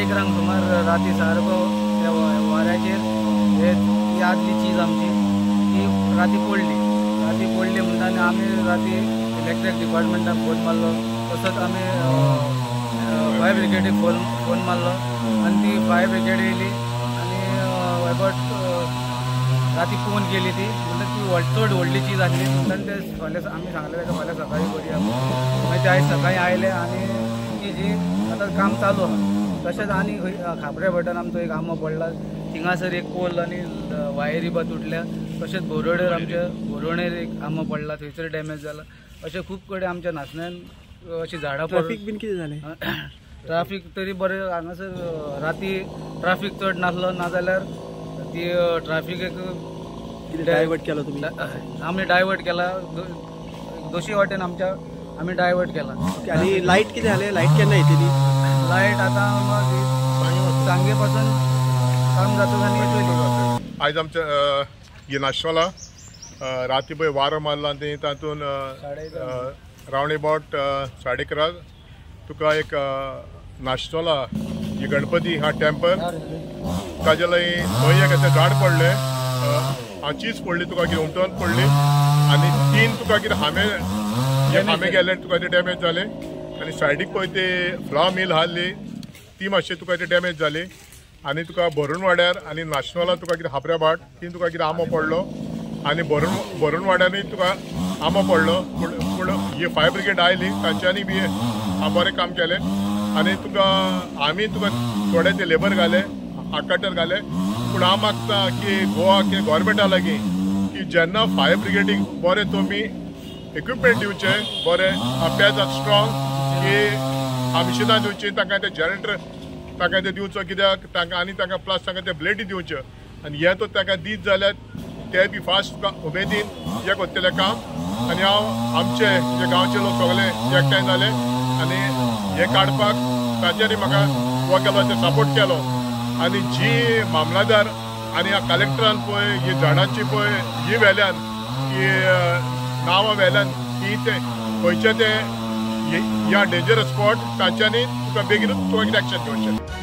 11:30 सुमार राती सारको त्या वाऱ्याचेर ही आदली चीज आमची ती राती पडली. राती पडली म्हणटा आनी आमी राती इलेक्ट्रीक डिपार्टमेंटाक फोन मारलो, तसोच आमी फायर ब्रिगेडीक फोन मारलो आनी ती फायर ब्रिगेड येयली आनी एबावट राती पळोवन गेली ती. म्हणटा ती चड व्हडली चीज आसली म्हणटा ते फाल्यां आमी सांगलें ताका फाल्यां सकाळीं करुया. मागीर ते आयज सकाळीं आयले आनी ती जी आतां काम चालू आसा. तशेंच आनी खापऱ्या भटान आमचो एक आंबो पडला, थिंगासर एक पोल आनी वायरी बा तुटल्या. तशेंच बोरोडेर आमच्या बोरोणेर एक आंबो पडला, थंयसर डॅमेज जाला. अशें खूब कडेन आमच्या नाचण्यान अशीं झाडां. ट्राफीक बीन कितें जालें? ट्राफीक तरी बरें हांगासर राती ट्राफीक चड नासलो, नाजाल्यार ती ट्राफीक एक डायवर्ट केलो तुमी? आमी डायवर्ट केला दोशी वाटेन आमच्या आमी डायवर्ट केला. आनी लायट कितें जालें? लायट केन्ना येतली? लायट आतां सांगे पासून काम जाता आनी येतली. आयज आमच्या नाशवाला राती पळय वारो मारला आनी तातूंत रावंड एबावट 11:30 तुका एक नाशतोला ही गणपती हा टेम्पल ताजे लागीं थंय एक झाड पडलें, चीज पडली तुका कितें उमटोन पडली आनी 3 तुका कितें हामे हामे गेले तुका ते डॅमेज जाले. आनी सायडीक पळय ते फ्लावर मिल आहली ती मातशी तुका ते डॅमेज जाली. आनी तुका भरणवाड्यार आनी नाशनोला तुका कितें हापऱ्या भाट ती तुका कितें आंबो पडलो आनी भरणवाड्यानूय तुका आंबो पडलो. पूण ही फायर ब्रिगेड आयली तांच्यांनी बी बरें काम केलें आनी तुका आमी तुका थोडे ते लेबर घाले, आकाटर घाले. पूण हांव मागता की गोवा की गोवोरमेंटा लागीं की जेन्ना फायर ब्रिगेडीक बरें तुमी इक्विपमेंट दिवचें, बरें पेज स्ट्रॉंग की मिशिनां दिवची, तांकां ते जनरेटर तांकां ते दिवचो कित्याक तांकां आनी तांकां प्लस तांकां ते ब्लेडी दिवच्यो आनी हे तर तांकां दीत जाल्यार ते बी फास्ट उमेदीन हें करतलें काम. आनी हांव आमचे जे गांवचे लोक सगळे एकठांय जाले आनी हें काडपाक तांच्यांनी म्हाका हो केलो, ते सपोर्ट केलो. आनी जी मामलादार आनी ह्या कलेक्टरान पळय ही झाडांची पळय ही वेल्यान की नांवां वेल्यान की ते खंयचे ते ह्या डेंजरस स्पॉट तांच्यांनी तुका बेगीनूच तुका कितें एक्शन घेवचें.